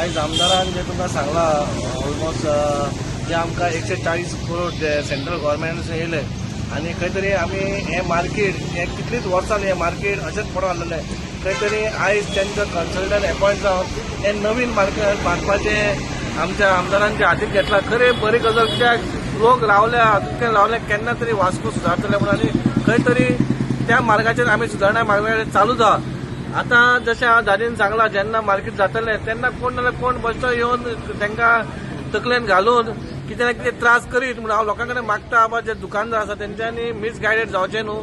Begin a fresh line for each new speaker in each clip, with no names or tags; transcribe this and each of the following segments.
आयज आमदारान जे तुमकां सांगलां, ऑलमोस्ट जे आमकां 140 करोड जे सेंट्रल गव्हर्मेंट येयले आनी खंय तरी आमी हें मार्केट हें कितलींच वर्सां हें मार्केट अशेंच पडून आसलेलें. खंय तरी आयज तेंचो कन्सल्टंट एपॉयंट जावन हें नवीन मार्केट बांदपाचें आमच्या आमदारांच्या हातीत घेतलां. खरें बरी गजाल, कित्याक लोक रावल्या हातूंतल्यान रावल्या, केन्ना तरी वास्को सुदारतले म्हणून. आनी खंय तरी त्या मार्गाचेर आमी सुदारणा मार्गाचेर चालू जा. आतां जशें हांव दादीन सांगलां, जेन्ना मार्केट जातलें तेन्ना कोण ना जाल्यार कोण बश्टो येवन तांकां तकलेन घालून कितें ना कितें त्रास करीत म्हणून हांव लोकां कडेन मागता, बाबा, जे दुकानदार आसा तेंच्यांनी मिसगायडेड जावचें न्हू.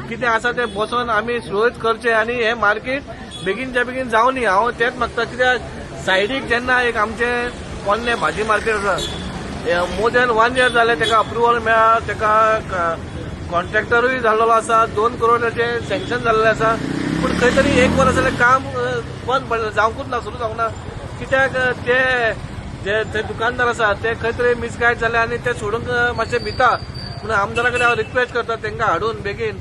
कितें आसा तें बसोन आमी सुरळीत करचें आनी हें मार्केट बेगीनच्या बेगीन जावनी, हांव तेंच मागता. कित्याक सायडीक जेन्ना एक आमचें पोन्नें भाजी मार्केट आसा, मोर दॅन वन इयर जालें ताका अप्रुवल मेळ्ळा, ताका कॉन्ट्रॅक्टरूय जाल्लो आसा, 2 करोडाचें सँक्शन जाल्लें आसा. पूण खंय तरी एक वर्स जालें काम बंद पडलें, जावंकूच ना, सुरू जावंक ना. कित्याक ते जे ते दुकानदार आसा ते खंय तरी मिसगायड जाले आनी ते सोडूंक मातशे भिता. म्हणून आमदारा कडेन हांव रिक्वेस्ट करता, तांकां हाडून बेगीन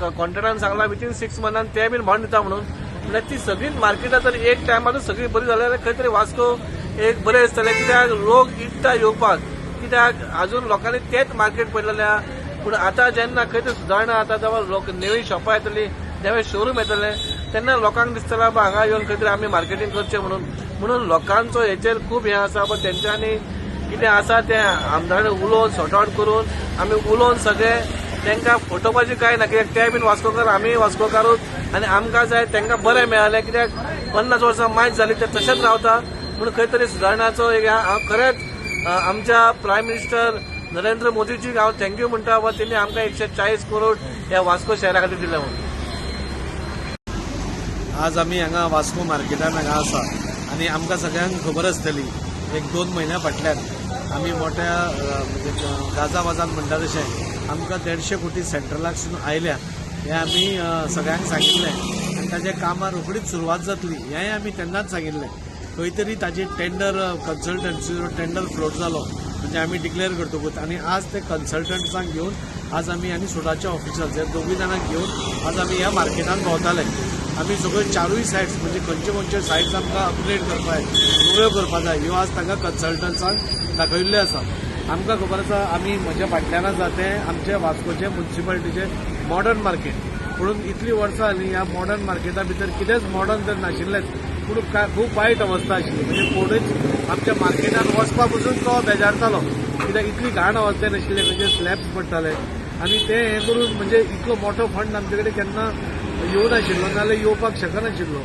कॉन्ट्रॅक्टरान सांगला विथीन 6 मंथान ते बीन बांदून दिता म्हणून. म्हणल्यार ती सगळीच मार्केटां जर एक टायमार सगळी बरी जाली जाल्यार खंय तरी वास्को एक बरें दिसतलें. कित्याक लोक इत्ता येवपाक, कित्याक अजून लोकांनी तेच मार्केट पळयलेलें आहा. पूण आतां जेन्ना खंय तरी सुदारणा जाता, जेन्ना लोक नवीं शॉपां येतलीं, नवे शोरूम येतले, तेन्ना लोकांक दिसतलें, बाबा, हांगा येवन खंय तरी आमी मार्केटींग करचें म्हणून. म्हणून लोकांचो हेचेर खूब हें आसा. पण तेंच्यांनी कितें आसा तें आमदारान उलोवन सॉर्ट आवट करून, आमी उलोवन सगळे तांकां फटोवपाचें कांय ना. कित्याक ते बीन वास्कोकार, आमी वास्कोकारूच आनी आमकां जाय तांकां बरें मेळलें. कित्याक 50 वर्सां मायज जाली, ते तशेंच रावता. म्हणून खंय तरी सुदारणाचो एक हांव खरेंच आमच्या प्रायम मिनिस्टर नरेंद्र मोदीजीक हांव thank you म्हणटा, वा तेणी आमकां 140 करोड ह्या वास्को शहरा खातीर दिले म्हणून.
आज आमी हांगा वास्को मार्केटान हांगा आसा आनी आमकां सगळ्यांक खबर आसतली, एक दोन म्हयन्या फाटल्यान आमी मोठ्या म्हणजे गाजा वाजान म्हणटा तशें आमकां 150 कोटी सेंट्रलाकसून आयल्या हें आमी सगळ्यांक सांगिल्लें आनी ताच्या कामां रोखडीच सुरवात जातली हेंय आमी तेन्नाच सांगिल्लें. खंय तरी ताजी टेंडर, कन्सल्टन्सीचो टेंडर फ्लोट जालो, म्हणजे आमी डिक्लेअर करतकूच. आनी आज ते कन्सल्टंट्सांक घेवन आज आमी आनी सुडाचे ऑफिसर्स हे दोगूय जाणांक घेवन आज आमी ह्या मार्केटान भोंवताले. आमी सगळ्यो चारूय सायड्स, म्हणजे खंयचे खंयचे सायड्स आमकां अपग्रेड करपा जाय, नव्यो करपा जाय, ह्यो आज तांकां कन्सल्टंट्सांक दाखयल्ल्यो आसा. आमकां खबर आसा, आमी म्हज्या फाटल्यान आसा तें आमचे वास्कोचे मुन्सिपालिटीचे मॉडर्न मार्केट. पूण इतलीं वर्सां जालीं, ह्या मॉडर्न मार्केटा भितर कितेंच मॉडर्न तर नाशिल्लेंच, पूण खूब वायट अवस्था आशिल्ली. म्हणजे कोणूच आमच्या मार्केटान वचपा पसून तो बेजारतालो, कित्याक इतली घाण अवस्थेन आशिल्ले, खंयचे स्लॅब्स पडटाले. आनी ते हें करून, म्हणजे इतलो मोठो फंड आमचे कडेन केन्ना येवनाशिल्लो, नाजाल्यार येवपाक शकनाशिल्लो.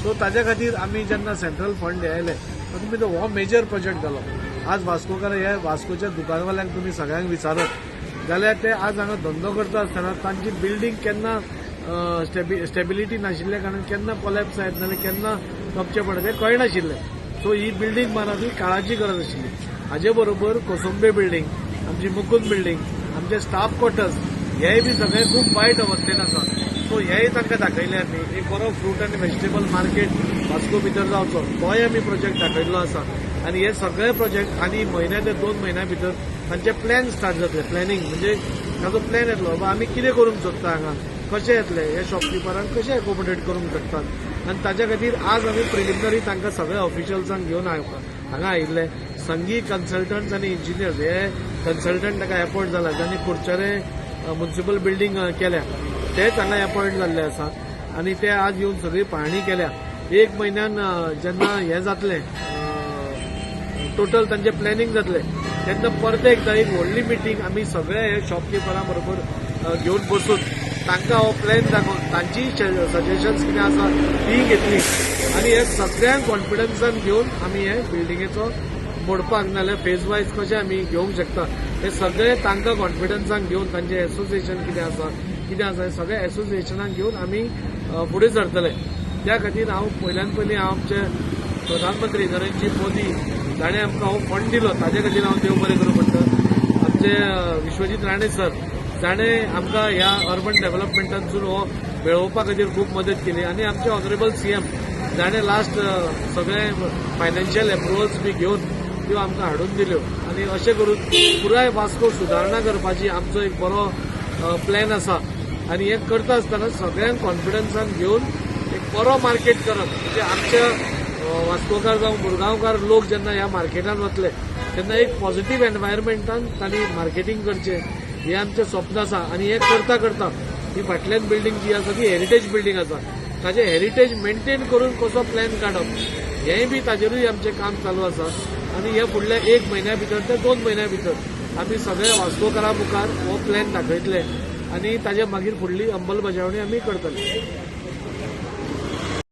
सो ताज्या खातीर आमी जेन्ना सेंट्रल फंड आयले, तुमी तो हो मेजर प्रोजेक्ट जालो. आज वास्कोकार, हे वास्कोच्या दुकानवाल्यांक तुमी सगळ्यांक विचारत जाल्यार ते आज हांगा धंदो करता आसतना तांची बिल्डींग केन्ना स्टेबिलिटी नाशिल्ल्या कारणान केन्ना कोलॅप्स जायत नाल्यार केन्ना कपचें पडत हें कळनाशिल्लें. सो ही बिल्डींग बांदप ही काळाची गरज आशिल्ली. हाजे बरोबर कोसंबे बिल्डींग, आमची मुकुंद बिल्डींग, आमचे स्टाफ क्वॉर्टर्स हेय बी सगळे खूब वायट अवस्थेन आसा. सो हेय तांकां दाखयले आमी. एक बरो फ्रूट आनी व्हेजिटेबल मार्केट वास्को भितर जावचो, तोय आमी प्रोजेक्ट दाखयल्लो आसा. आनी हे सगळे प्रोजेक्ट आनी म्हयन्या ते 2 म्हयन्या भितर तांचे प्लॅन स्टार्ट जातले. प्लॅनिंग म्हणजे ताचो प्लॅन येतलो, बाबा, आमी कितें करूंक सोदता, हांगा कशें येतले, हे शॉपकिपरांक कशें एकोमोडेट करूंक शकतात. आनी ताच्या खातीर आज आमी प्रिलिमिनरी तांकां सगळ्या ऑफिशियल्सांक घेवन हांगा आयिल्ले. संगी कन्सल्टंट्स आनी इंजिनियर्स हे कन्सल्टंट ताका एपॉयंट जाला, जांणी कुडचडे म्युन्सिपल बिल्डींग केल्या, तेच हांगा एपॉयंट जाल्ले आसा आनी ते आज येवन सगळी पाहणी केल्या. एक म्हयन्यान जेन्ना हें जातलें, टोटल तांचें प्लॅनिंग जातलें, तेन्ना परत एकदां एक व्हडली मिटींग आमी सगळे हे शॉपकिपरां बरोबर घेवन बसून तांकां हो प्लॅन दाखोवन तांची सजेशन्स कितें आसा ती घेतली आनी हे सगळ्यांक कॉन्फिडन्सान घेवन आमी हे बिल्डिंगेचो मोडपाक नाजाल्यार फेज वायज कशें आमी घेवंक शकता हे सगळे तांकां कॉन्फिडन्सान घेवन, तांचें एसोसिएशन कितें आसा, कितें आसा, हे सगळे एसोसिएशनाक घेवन आमी फुडें सरतले. त्या खातीर हांव पयल्यान पयलीं हांव आमचे प्रधानमंत्री नरेंद्र मोदी जाणें आमकां हो फंड दिलो ताजे खातीर हांव देव बरें करूं म्हणटा. आमचे विश्वजीत राणे सर जाणें आमकां ह्या अर्बन डेव्हलपमेंटांतसून हो मेळोवपा खातीर खूब मदत केली आनी आमचे ऑनरेबल सीएम जाणें लास्ट सगळे फायनान्शियल एप्रुवल्स बी घेवन त्यो आमकां हाडून दिल्यो. आनी अशें करून पुराय वास्को सुदारणा करपाची आमचो एक बरो प्लॅन आसा. आनी हें करता आसतना सगळ्यांक कॉन्फिडन्सान घेवन एक बरो मार्केट करप, म्हणजे आमच्या वास्कोकार जावं मुरगांवकार लोक जेन्ना ह्या मार्केटान वतले तेन्ना एक पॉझिटिव्ह एनवायरमेंटान तांणी मार्केटींग करचें हें आमचें स्वप्न आसा. आनी हें करता करता ही फाटल्यान बिल्डींग जी आसा ती हेरिटेज बिल्डींग आसा, ताजें हेरिटेज मेंटेन करून कसो प्लॅन काडप हेंय बी ताजेरूय आमचें काम चालू आसा. आनी हे फुडल्या एक म्हयन्या भितर ते 2 म्हयन्या भितर आमी सगळ्या वास्कोकारां मुखार हो प्लॅन दाखयतले आनी ताजे मागीर फुडली अंमलबजावणी आमी करतले.